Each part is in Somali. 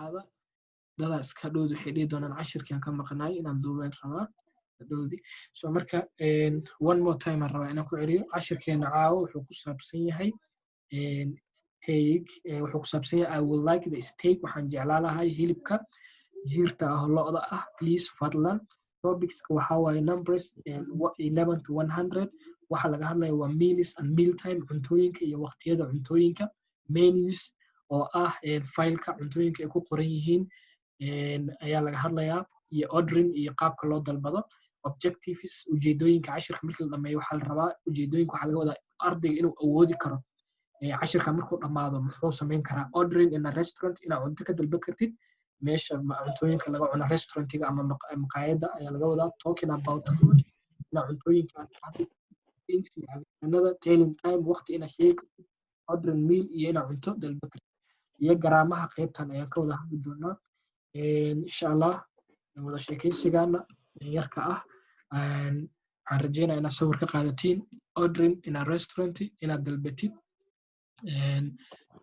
ahaada. Dadaa iska dhowdi waxay dhihi doonaan cashirkaan ka maqnaay inaan duubeen rabaa dhowdi. So marka one more time aan rabaa inaan ku celiyo. Cashirkeena caawa wuxuu ku saabsan yahay steak. Wuxuu ku saabsan yahay "I would like the steak", waxaan jeclaa lahay hilibka jiirta ah oo lo'da ah, please, fadlan. Topicska waxaa waaye numbers 11 to 100. Waxa laga hadlaya waa meals and meal time, cuntooyinka iyo waqtiyada cuntooyinka. Menus oo ah fileka cuntooyinka ay ku qoran yihiin ayaa laga hadlayaa, iyo ordering iyo qaabka loo dalbado. Objectives, ujeedooyinka cashirka markii la dhameeyo waxaa la rabaa, ujeedooyinka waxaa laga wadaa ardayga inuu awoodi karo cashirka markuu dhammaado muxuu samayn karaa: ordering in a restaurant, inaad cunto ka dalban kartid meesha cuntooyinka laga cuno, restaurantiga ama maqaayadda ayaa laga wadaa. Talking about food, inaad cuntooyinka drinks iyo cabitaanada. Telling time, waqti inaad sheegi kartid. Ordering meal iyo inaad cunto dalban kartid. Iyo grammarka qaybtan ayaan ka wada hadli doonaa, insha Allah. Wada sheekaysigaana yarka ah waxaan rajeynaya inaad sawir ka qaadatiin. Ordering in a restaurant, inaad dalbatid,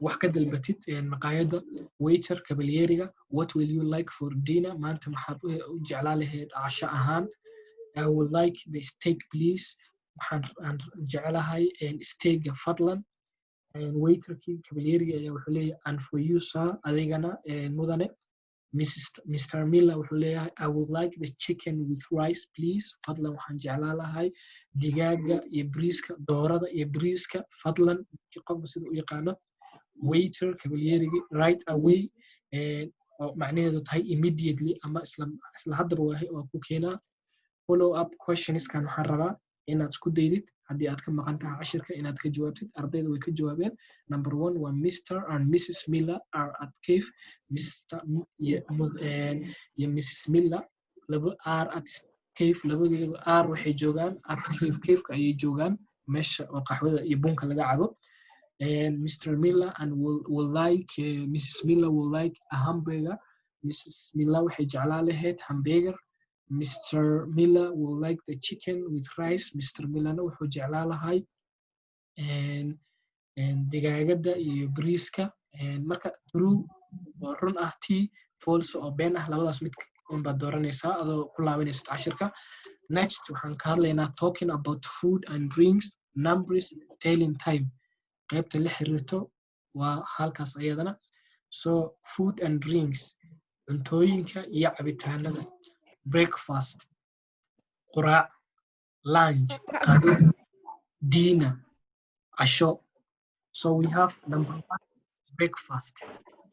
wax ka dalbatid maqaayadda. Waiter, kabalyeriga. What will you like for dinner? Maanta maxaad u jeclaa lahayd casho ahaan? I would like the steak, please. Waxaan jeclahay steakga, fadlan. Waiterkii, kabalyeriga ayaa wuxuu leeyahay, "And for you, sir?" Adigana, mudane? Mrs. Mr. Miller wuxuu leeyahay, "I would like the chicken with rice, please." Fadlan, waxaan jeclaa lahay digaaga iyo briiska, doorada iyo briiska, fadlan, qofka sida u yaqaano. Waiter, kabalyerigi, "Right away", oo macnaheedu tahay immediately ama isla haddaba waa ku keenaa. Follow up questionskan waxaan rabaa inaad isku daydid haddii aad ka maqan tahay cashirka inaad ka jawaabtid. Ardayda way ka jawaabeen. Number one waa "Mr. and Mrs. Miller are at cafe". Mr. iyo Mrs. Miller laba are at cafe, labadoodaba are waxay joogaan at cafe, cafeka ayay joogaan, meesha oo qaxwada iyo bunka laga cabo. Mr. Miller and will like Mrs. Miller will like a hamburger. Mrs. Miller waxay jeclaa lahayd hamburger. Mr. Miller will like the chicken with rice. Mr. Millerna wuxuu jeclaa lahay digaagada iyo briiska. Marka true oo run ah, t false oo been ah, labadaas mid unbaad dooranaysaa adoo ku laabanaysid cashirka. Next waxaan ka hadlaynaa talking about food and drinks, numbers, telling time. Qaybta la xiriirto waa halkaas ayadana. So food and drinks, cuntooyinka iyo cabitaanada. Breakfast, quraac. Lunch, qado. Dinner, casho. So we have number one, breakfast,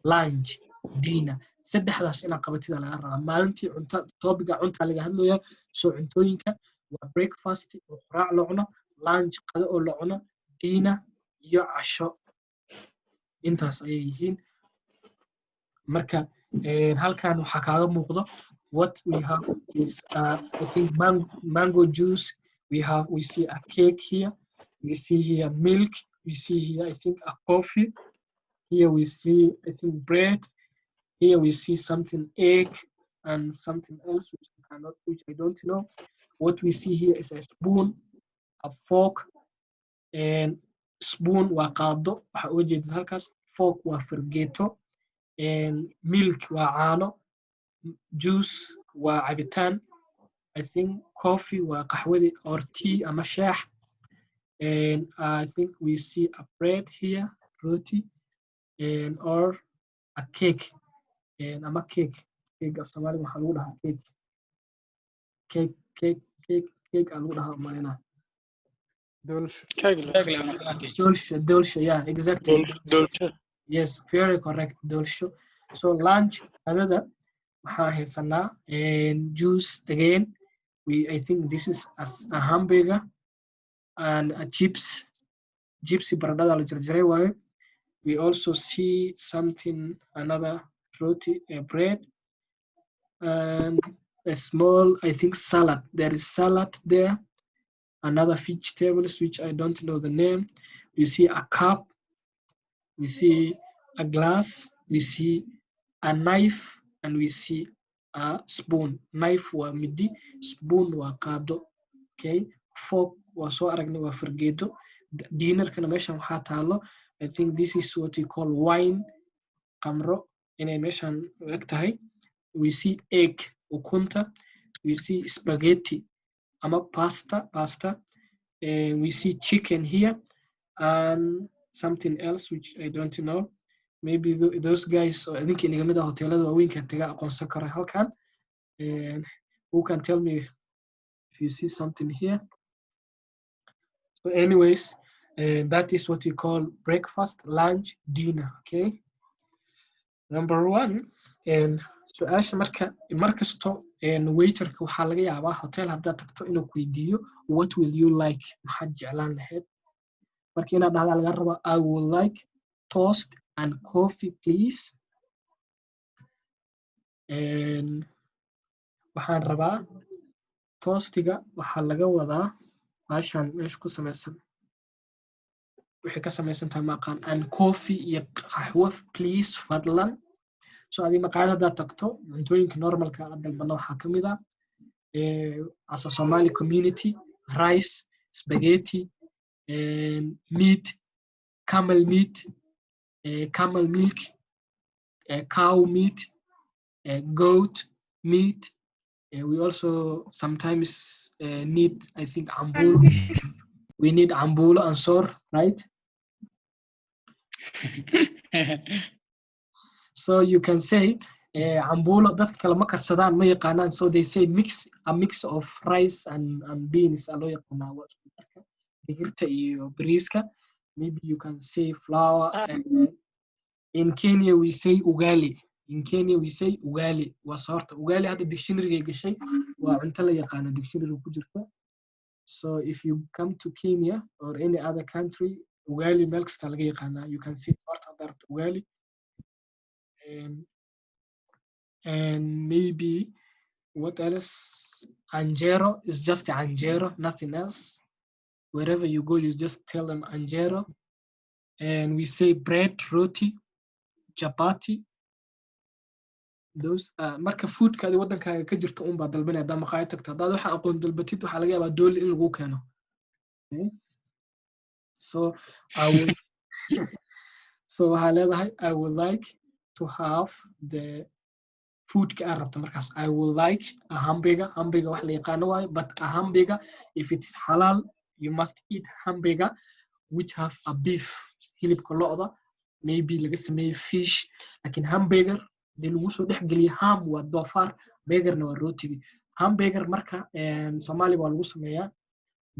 lunch, dinner. Saddexdaas inaad qabatida laga rabaa maalintii. Cunta, topicga cunta laga hadlaya. So cuntooyinka waa breakfast oo quraac la cuno, lunch, qado oo la cuno, dinner iyo casho. Intaas ayay yihiin. Marka halkan waxaa kaaga muuqdo, what we have is I think mango juice. We see a cake here, we see here milk, we see here, I think, a coffee here, we see, I think, bread here, we see something, egg and something else which I cannot, which I don't know. What we see here is a spoon, a fork, and spoon waa qaado waxa uga jeedid halkaas. Fork waa fargeeto, milk waa caano, juice waa cabitaan, I think coffee waa qaxwadii or tea ama shaah, and I think we see a bread here, roti, and or a cake, and ama cake. Cake af Soomaaliga waxaa lagu dhahaa cake, cake, cake, cake, cake aa lagu dhahaa umaleyna. Doolsho. Doolsho, doolsho, yeah, exactly. Doolsho. Yes, very correct, doolsho. So lunch, qadada, waxaan haysanaa juice again. We I think this is a hamburger and a chips, chipsi baradhada la jarjaray waayo. We also see something, another roti, a bread and a small, I think, salad. There is salad there, another vegetables which I don't know the name. We see a cup, we see a glass, we see a knife and we see a spoon. Knife waa midi, spoon waa qaado. Okay, fork waa soo aragnay, waa fargeeto. Dinnerkana meeshan waxaa taalo, I think this is what we call wine, qamro. Inay meeshan u eg tahay. We see egg, ukunta. We see spaghetti ama pasta. We see chicken here and something else which I don't know. Maybe those guys oo idinka inaga mid ah hoteelada waaweynka taga aqoonsan kara halkan. And who can tell me if you see something here? So anyways, that is what we call breakfast, lunch, dinner. Okay, number one. And su-aasha marka mar kasto waiterka waxaa laga yaabaa hotel haddaad tagto inuu ku weydiiyo, "What will you like?" Maxaad jeclaan lahayd? Marka inaad dhahdaa laga rabaa, "I would like toast and coffee, please." And waxaan rabaa toastiga, waxaa laga wadaa baashan meesha ku samaysan, waxay ka samaysan tahay maqaan, and coffee, iyo qaxwo, please, fadlan. So adi maqaayad haddaad tagto, cuntooyinka normalka aad dalbana waxaa ka mid ah, as a Somali community, rice, spaghetti, meat, camel meat, camel milk, cow meat, goat meat. We also sometimes need, I think, cambuulo. We need cambuulo and soor, right? So you can say cambuulo dadka kale ma karsadaan, ma yaqaanaan, so they say mix, a mix of rice and beans aa loo yaqaanaa, waa isku darka digirta iyo bariiska. Maybe you can say flour. In Kenya we say ugali. In Kenya we say ugali, waa soorta ugali. Hadda dictionary gashay, waa cunto la yaqaano, dictionary ku jirta. So if you come to Kenya or any other country, ugali meel kasta laga yaqaanaa. You can say soorta haddaad rabto, ugali. And maybe what else? Anjero is just anjero, nothing else. Wherever you go, you just tell them anjero. And we say bread, roti, chapati. Those marka foodka adi waddankaaga ka jirto un baa dalbanaya. Haddaa maqaayad tagto, haddaad waxa aqoon dalbatid, waxaa laga yaabaa dooli in lagu keeno. Okay? So I would, so waxaa leedahay, "I would like to have the foodka aad rabto." Markaas, "I would like a hamburger." Hamburger wax la yaqaano waayo, but a hamburger, if it is halal, you must eat hamburger which have a beef, hilibka lo'da, maybe laga sameeyey fish. Lakin hamburger dee lagu soo dhex geliye, ham waa doofaar, burgerna waa rootigi. Hamburger marka Soomaaliya waa lagu sameeyaa.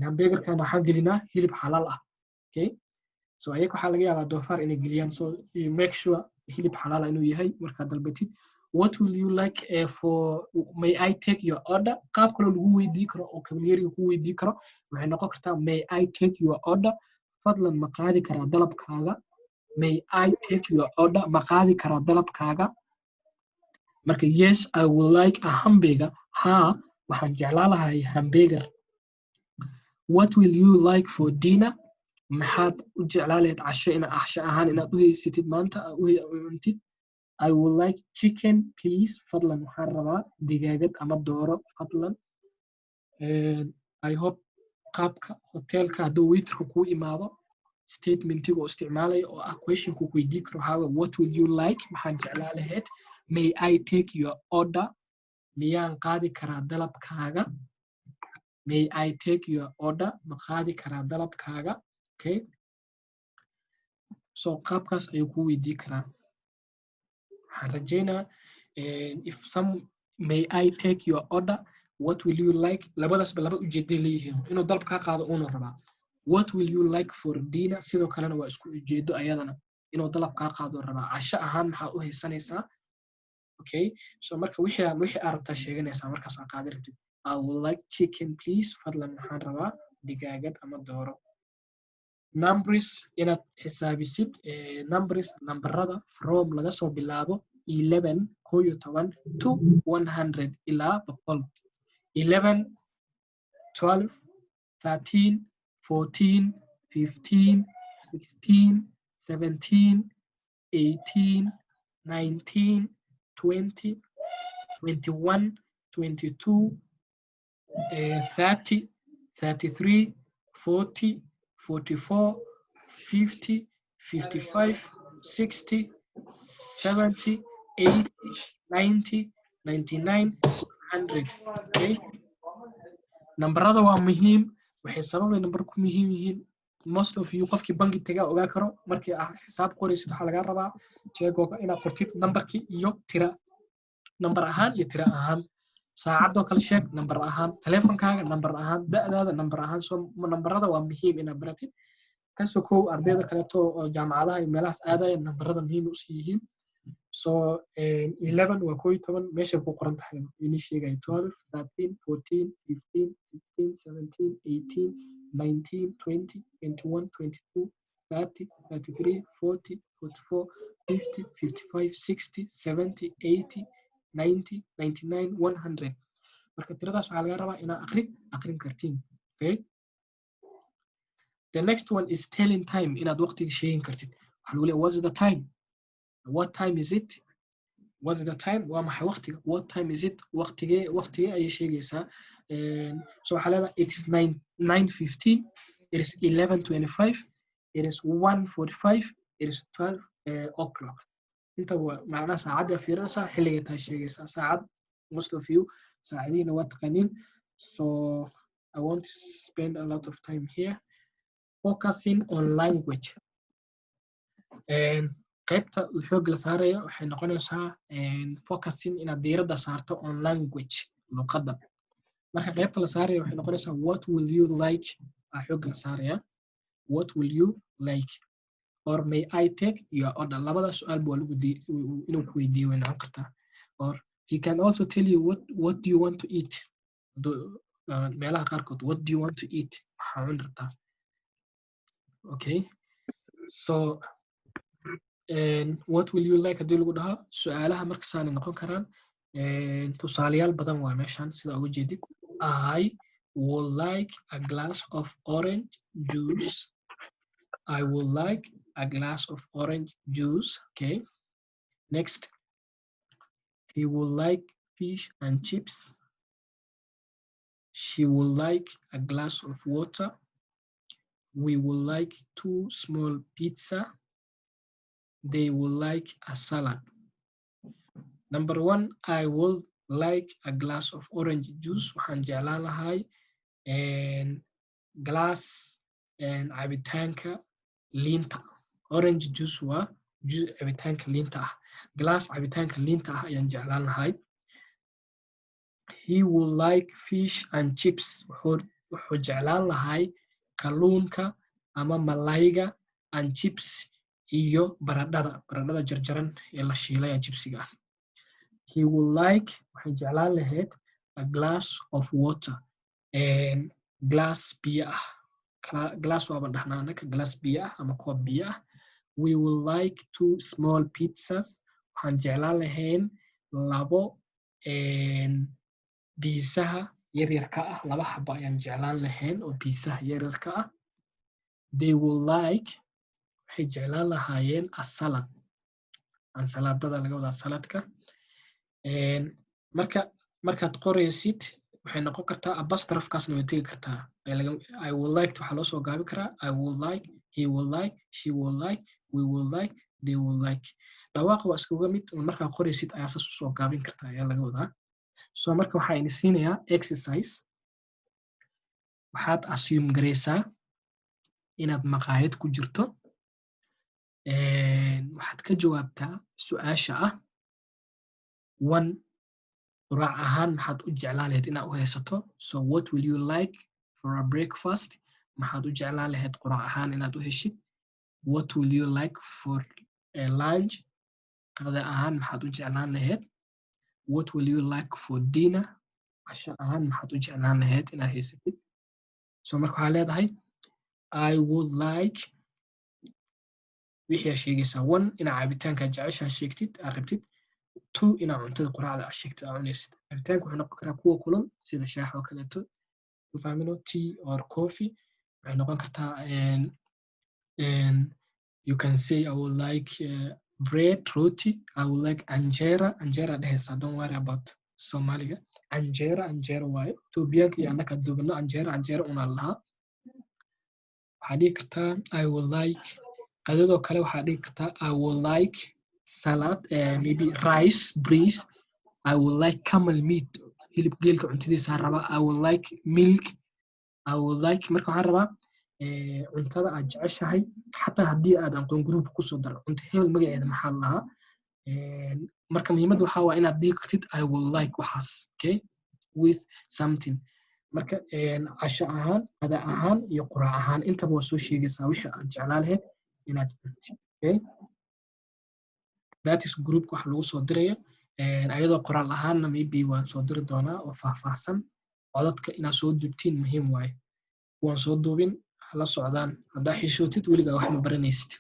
Hamburgerkan waxaan gelinaa hilib xalaal ah, okay? So ayaga waxaa laga yaabaa doofaar inay geliyaan. So you make sure hilib xalaal ah inuu yahay markaad dalbatid. What will you like for? May I take your order? Qaab kaloo lagu weydii karo oo kabalyeriga ku weydii karo waxay noqon kartaa, "May I take your order?" Fadlan ma qaadi karaa dalabkaaga? May I take your order? Ma qaadi karaa dalabkaaga? Marka, "Yes, I would like a hamburger." Haa, waxaan jeclaan lahay hamburger. What will you like for dinner? Maxaad u jeclaan lahayd casho ina casho ahaan inaad u haysatid maanta, aad u cuntid? "I would like chicken, please." Fadlan waxaan rabaa digaagad ama dooro, fadlan. I hope qaabka hotelka hadduu waiterka kuu imaado, statementiga oo isticmaalaya oo ah questionku ku weydii karo waxaa waye, "What will you like?" Maxaad jeclaa lahayd? May I take your order? Miyaan qaadi karaa dalabkaaga? May I take your order? Ma qaadi karaa dalabkaaga? Okay, so qaabkaas ayuu ku weydii karaa. Waxaan rajaynaa if some, "May I take your order?" "What will you like?" Labadaasba laba ujeeday leeyihiin: inuu dalab kaa qaado uuna rabaa. "What will you like for dinner?" Sidoo kalena waa isku ujeedo ayadana, inuu dalab kaa qaado rabaa, casho ahaan maxaa u haysanaysaa? Okay, so marka wixii aad rabtaa sheeganaysaa markaas aa qaadi rabtid. "I would like chicken, please." Fadlan waxaan rabaa digaagad ama dooro. Numbers, inaad xisaabisid numbers, nambarada, from, laga soo bilaabo, 11, 11, to 100, ilaa 100. 11, 12, 13, 14, 15, 16, 17, 18, 19, 20, 21, 22, 30, 33, 40, 44, 50, 55, 60, 70, 80, 90, 99, 100. Okay, nambarada waa muhiim. Waxay sababay nambar ku muhiim yihiin, most of you qofkii bangi tagaa ogaa karo, markii ah xisaab qoraysid waxaa lagaa rabaa jeegooga inaad qortid nambarkii iyo tira, nambar ahaan iyo tira ahaan. Saacadoo kale sheeg nambar ahaan, teleefonkaaga nambar ahaan, da'daada nambar ahaan. So nambarada waa muhiim inaad baratid. Kasoo kow ardayda kaleeto oo jaamacadaha iyo meelahaas aadaya, nambarada muhiim usii yihiin. So 11 waa 11, meeshay ku qoran tahay ini sheegaya: 12, 13, 14, 15, 16, 17, 18, 19, 20, 21, 22, 30, 33, 40, 44, 50, 55, 60, 70, 80, 90, 99, 100. Marka tiradaas waxaa laga rabaa inaad aqrin kartiin. Okay, the next one is telling time, inaad waqtiga sheegin kartid. Waxaa lagu leeyahay, "What's the time?" "What time is it?" "What's the time?" Waa maxay waqtiga? "What time is it?" Waqtigee ayay sheegaysaa. So waxaa leedahay, "It is 9:15." "It is 11:25." "It is 1:45." "It is 12 o'clock." Inta waa macnaha saacadda fiirinaysaa, xilligay tahay sheegaysaa saacad. Most of you saacadihiina waa taqaaniin, so I want to spend a lot of time here focusing on language. Qaybta xoog la saaraya waxay noqonaysaa focusing, inaad diiradda saarto, on language, luqadda. Marka qaybta la saaraya waxay noqonaysaa "What will you like?" aa xoog la saaraya. "What will you like?" or "May I take your order?" Labada su-aal waa lagu inuu ku weydiiyo way noqon kartaa. Or he can also tell you, What do you want to eat?" Meelaha qaarkood, "What do you want to eat?" Maxaa cuni rabtaa? Okay, so "What will you like?" haddii lagu dhaho, su-aalaha marka saanay noqon karaan. Tusaalayaal badan waa meeshan sida uga jeedid. I would like a glass of orange juice. I would like a glass of orange juice. Okay, next, he would like fish and chips. She would like a glass of water. We would like two small pizza. They would like a salad. Number one, I would like a glass of orange juice. Waxaan jeclaan lahay glass cabitaanka liinta. Orange juice waa cabitaanka liinta ah. Glass cabitaanka liinta ah ayaan jeclaan lahay. He would like fish and chips. Wuxuu jeclaan lahay kalluunka ama malayga, and chips, iyo baradhada jarjaran ee la shiilay jibsiga ah. He would like, waxay jeclaan lahayd, a glass of water, glass biyo ah. Glass waaban dhahnaa anaka, glass biyo ah ama koob biyo ah. We would like two small pizzas. Waxaan jeclaan lahayn labo biisaha yaryarka ah, laba xabo ayaan jeclaan lahayn oo biisaha yaryarka ah. They would like, waxay jeclaan lahaayeen, a salad. Ansalaadada laga wadaa, saladka. Marka markaad qoraysid waxay noqon kartaa apostrophe-kaasna way tegi kartaa. "I would like" waxaa loo soo gaabi karaa I would like, he would like, she would like, we would like, they would like. Dhawaaqa waa iskuga mid, markaa qoraysid ayaa saas usoo gaabin kartaa ayaa laga wadaa. So marka waxaa ini siinayaa exercise. Waxaad assume garaysaa inaad maqaayad ku jirto. Waxaad ka jawaabtaa su-aasha ah: one, quraac ahaan maxaad u jeclaan lahayd inaad u haysato? So "What will you like for a breakfast?" Maxaad u jeclaan lahayd quraac ahaan inaad u heshid? "What will you like for a lunch?" Qada ahaan maxaad u jeclaan lahayd? "What will you like for dinner?" Casho ahaan maxaad u jeclaan lahayd inaad haysatid? So marka waxaa leedahay "I would like", wixii aa sheegaysaa: one, inaad cabitaankaa jeceshaa sheegtid aad rabtid; two, inaad cuntada quraacda aad sheegtid aad cunaysid. Cabitaanka wuxuu noqon karaa kuwa kulul sida shaax oo kaleeto, fahmino, tea or coffee. Waxay noqon kartaa, you can say, "I would like bread, roti. I would like anjera." Anjera dhehaysaa, don't worry about Soomaaliga. Anjera, anjera waaye. Etoobiyaanka iyo annaka dubano anjera, anjera unaa lahaa. Waxaa dhihi kartaa "I would like". Qadadoo kale waxaa dhihi kartaa "I would like Salad, maybe rice, bariis. I would like camel meat, hilib geelka cuntadiisa rabaa. I would like milk. I would like. Marka waxaan rabaa cuntada aad jeceshahay, xataa haddii aad aqoon, group kusoo daro cunto hebel magaceeda maxaa la lahaa. Marka muhiimadda waxaa waa inaad dhihi kartid "I would like" waxaas, okay, with something. Marka casho ahaan, qada ahaan iyo quraac ahaan intaba waa soo sheegaysaa wixii aad jeclaa lahayd inaad cuntid. Okay, that is groupka wax lagu soo diraya. Ayadoo qoraal ahaanna maybe waan soo diri doonaa oo faahfaahsan. Codadka inaad soo duubtiin muhiim waaye. Kuwaan soo duubin hala socdaan. Haddaa xishootid, weligaa wax ma baranaysid.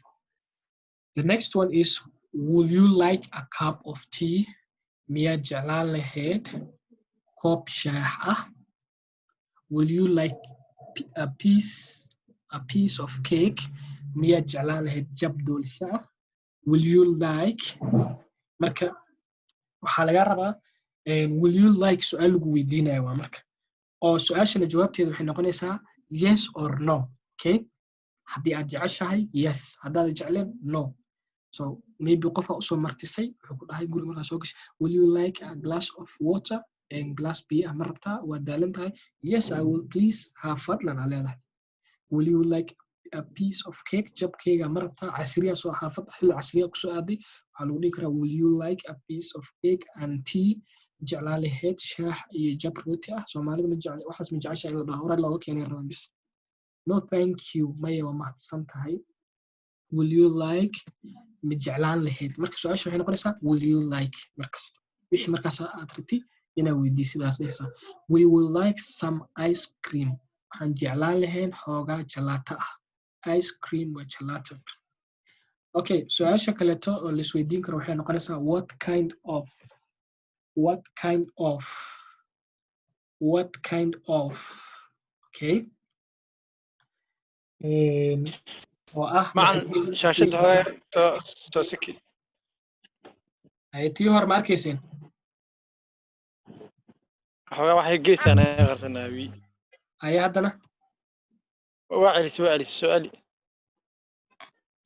The next one is, "Would you like a cup of tea?" Miyaad jeclaan lahayd koob shaax ah? "Will you like a piece of cake?" Miyaad jeclaan lahayd jab doolsho ah? "Will you like." Marka waxaa laga rabaa "will you like" su-aal lagu weydiinaya waa marka oo su-aashana jawaabteeda waxay noqonaysaa yes or no. Okay, haddii aad jeceshahay, yes; haddaad jecleen, no. So maybe qofaa usoo martisay, wuxuu ku dhahay guriga markaa soo gashay, "Will you like a glass of water?" Glass biyo ah ma rabtaa? Waa daalan tahay. "Yes, I will, please." Ha, fadlan aa leedahay. "Will you like a piece of cake?" Jabkeyga ma rabtaa? Casriya soo xaafad, xilli casriya kusoo aaday, waxaa lagu dhihi karaa, "Will you like a piece of cake and tea?" Jeclaa lahayd shaax iyo jab rooti ah? Soomaalida ma jecla waxaas. Ma jecesha in la dhaho hore looga keenay rabaan bis. "No, thank you." Maya, waa mahadsan tahay. "Will you like," ma jeclaan lahayd. Marka su-aasha waxay noqonaysaa "will you like" markasta wixii markaas aad rabti inaad weydii sidaas dhehaysaa. "We will like some ice cream." Waxaan jeclaan lahayn xoogaa jalaato ah. Ice cream waa jalaato. Okay, su-aasha kaleeto oo laisweydiin karo waxay noqonaysaa "what kind of". What kind of, what kind of. Okay, oo ah Macan, shaashadda hore toosiki. Ay, tii hore ma arkayseen? Xoogaa waxay geesaan ayaa qarsanaa wi. Aye, haddana? Waa celis, waa celis, soo celi.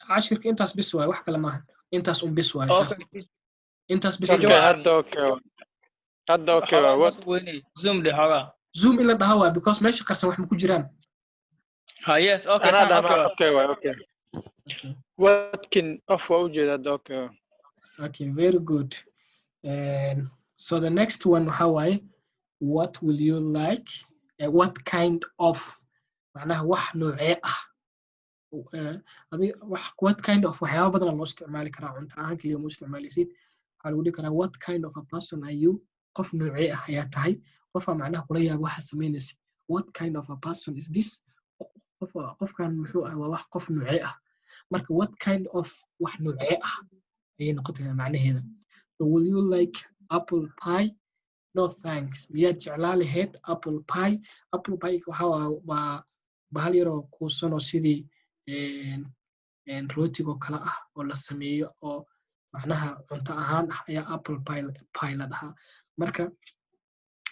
Cashirka intaas bis waaye, wax kale maaha, intaas un bis waaye. Saas intaas bis. Okay, hadda okay waa. Hadda okay waa. What? Zoom dhe xoogaa. Zoom in la dhaha waa because meesha qarsan wax ma ku jiraan. Ha, yes, okay. Anaa Saan dhahma. Okay waa. Okay waa, okay. What kind of waa ujeeda hadda, okay waa. Okay, very good. And so the next one waxa waaye "what will you like", what kind of, macnaha wax noocee ah. Wax what kind of waxyaaba badan loo isticmaali karaa, cunto ahaan keliya ma isticmaalaysid. Waxaa lagu dhihi karaa, "What kind of a person are you?" Qof noocee ah ayaa tahay? Qofaa macnaha kula yaaba waxaad samaynaysid. "What kind of a person is this?" Qof, qofkan muxuu ah? Waa wax qof noocee ah? Marka what kind of, wax noocee ah ayay noqotaya macnaheeda. So, "Will you like apple pie?" "No, thanks." Miyaad jeclaa lahayd apple pie? Apple pie waxa waa bahal yaroo kuusan oo sidii rootigoo kale ah oo la sameeyo oo macnaha cunto ahaan ah ayaa apple pie la dhahaa. Marka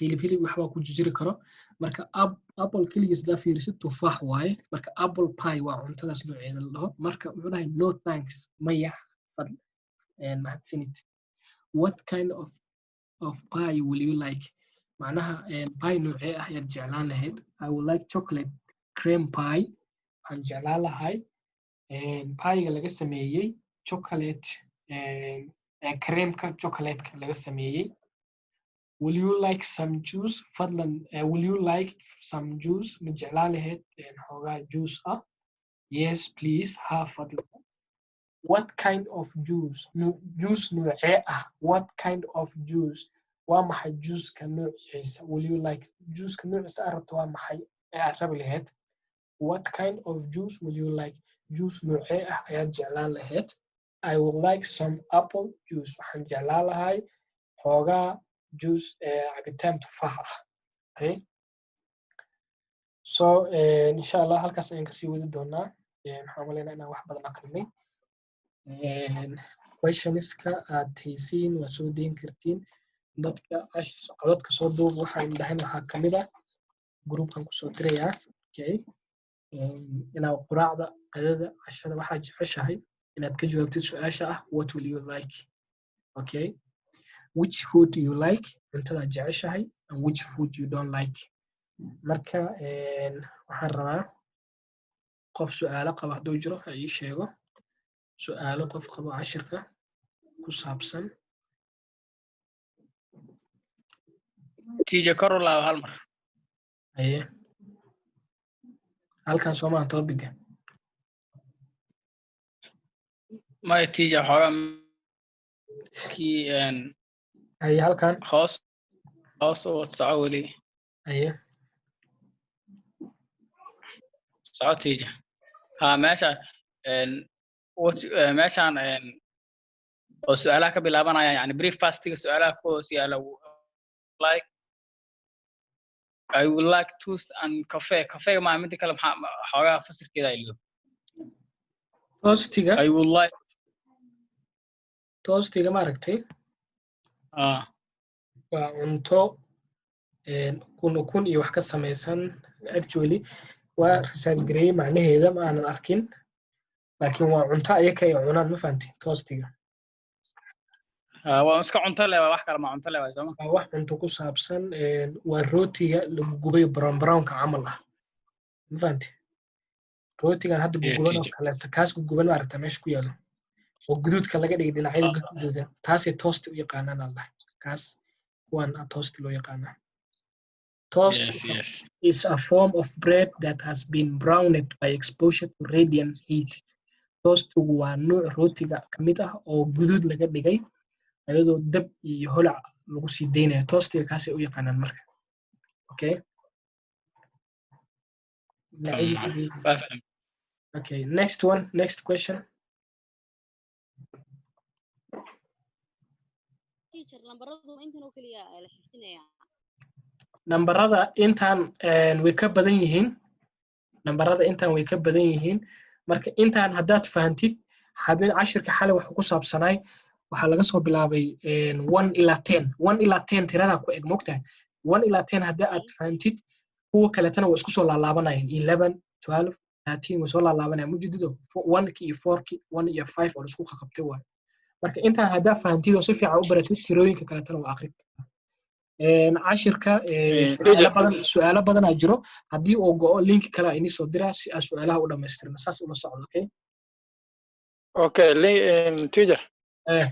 hilib hilib waxbaa ku jiri karo. Marka apple keligiis hadaa fiirisid, tufaax waaye. Marka apple pie waa cuntadaas nooceeda la dhaho. Marka wuxuu dhahay, "No, thanks." Maya, mahadsanid. "What kind of pie will you like?" Macnaha pie noocee ah ayaad jeclaan lahayd? "I would like chocolate cream pie." Waxaan jeclaan lahay pie-ga laga sameeyey chocolate, creamka chocolateka laga sameeyey. "Will you like some juice?" Fadlan, "Will you like some juice?" Ma jeclaan lahayd xoogaa juice ah? "Yes, please." Ha, fadlan. "What kind of juice?" Juice noocee ah? "What kind of juice," waa maxay juiceka noociisa? "Will you like," juiceka noociisa aad rabto waa maxay ee aad rabi lahayd? "What kind of juice will you like?" Juice noocee ah ayaad jeclaan lahayd? "I would like some apple juice." Waxaan jeclaan lahay xoogaa juice, cabitaan tufaax ah. Okay, so insha Allah halkaas ayaan kasii wadi doonaa. Waxaan umaleynaa inaan wax badan aqrinay. Questionska aad haysiin waad soo deyn kartiin. Dadka codadka soo duub waxaan dhahayn waxaa kamid ah groupkan kusoo dirayaa. Okay, inaad quraacda, qadada, cashada waxaad jeceshahay. Inaad ka jawaabtid su-aasha ah, "What will you like?" Okay, which food you like, cuntadaad jeceshahay, and which food you don't like. Marka waxaan rabaa qof su'aalo qaba hadduu jiro ha ii sheego. Su'aalo qof qabo cashirka ku saabsan? Teacher, kor u laabo hal mar. Haye, halkan soomaa topic-ga? Maya teacher, xoogaa kii Haye, halkan. Hoos hoos u wad, soco weli. Haye. Soco teacher. Ha, meesha meeshaan oo su'aalaha ka bilaabanaya, yani breakfastiga su'aalaha ku hoos yaala, like "I would like toast and coffee". Coffee maa midda kale, maxaa xoogaa fasirkeeda ilo. Toastiga. I would like. Toastiga, ma aragtay? Ah. Waa cunto ukun, ukun iyo wax ka samaysan. Actually, waa research gareeyey, macnaheeda ma aanan arkin, laakiin waa cunto ayaka ay cunaan, ma fahanti, toastiga. Waa iska cunto le, wax kale ma cunto le waay, sooma? Waa wax cunto ku saabsan. Waa rootiga lagu gubay, brown brownka camal ah, ma fahanti? Rootigan hadda guguban oo kaleeto, kaas guguban, ma aragtaa meesha ku yaalo oo guduudka laga dhigay dhinacyada gaduudan, taasay toast u yaqaanaan allah. Kaas kuwan a toast loo yaqaanaa. Toast is a form of bread that has been browned by exposure to radiant heat. Toastigu waa nuuc rootiga ka mid ah oo guduud laga dhigay ayadoo dab iyo holac lagu sii daynayo. Toastiga kaasay u yaqaanaan marka. Okay. Dhinacyadiisa. Waa fahmay. Okay, next one, next question. Teacher, lambaradu intan oo keliya la xifdinaya? Nambarada intaan way ka badan yihiin. Nambarada intaan way ka badan yihiin. Marka intaan haddaad fahantid, habeen cashirka xalay wuxuu ku saabsanaay, waxaa laga soo bilaabay 1 ilaa 10, 1 ilaa 10 tiradaa ku eg, mogtahay? 1 ilaa 10 haddii aad fahantid, kuwa kaletana waa isku soo laalaabanayaan. 11, 12, 13 way soo laalaabanayaan, mujidido one-ki iyo four-ki, one iyo five oo laisku qaqabtay waayo. Marka intaan haddaa fahantid oo si fiican u baratid, tirooyinka kaletana waa akri. Cashirka su'aalo badan, su'aalo badanaa jiro. Haddii uu go'o, linki kale aa inii soo diraa si aan su'aalaha u dhamaystirno. Saas ula socdo, okay? Okay, teacher. Eh.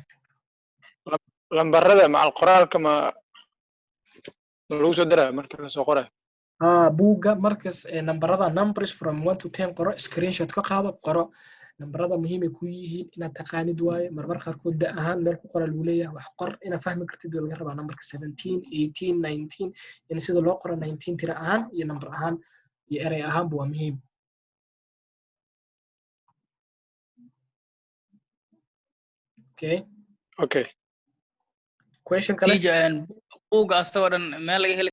Lambarada macal qoraalka ma lagu soo diraa marka la soo qorayo? Ah, buugga markas nambarada, numbers from 1 to 10, qoro, screenshot ka qaado, qoro. Nambarada muhiimay ku yihiin, inaad taqaanid waaye. Marmar qaarkood da ahaan meel ku qora lagu leeyahay. Wax qor, inaad fahmi kartid laga rabaa. Nambarka 17, 18, 19, in sida loo qoro 19 tira ahaan iyo nambar ahaan iyo erey ahaanba waa muhiim. Okay. Okay. Question kale? Teacher, buugga asagoo dhan meel laga heli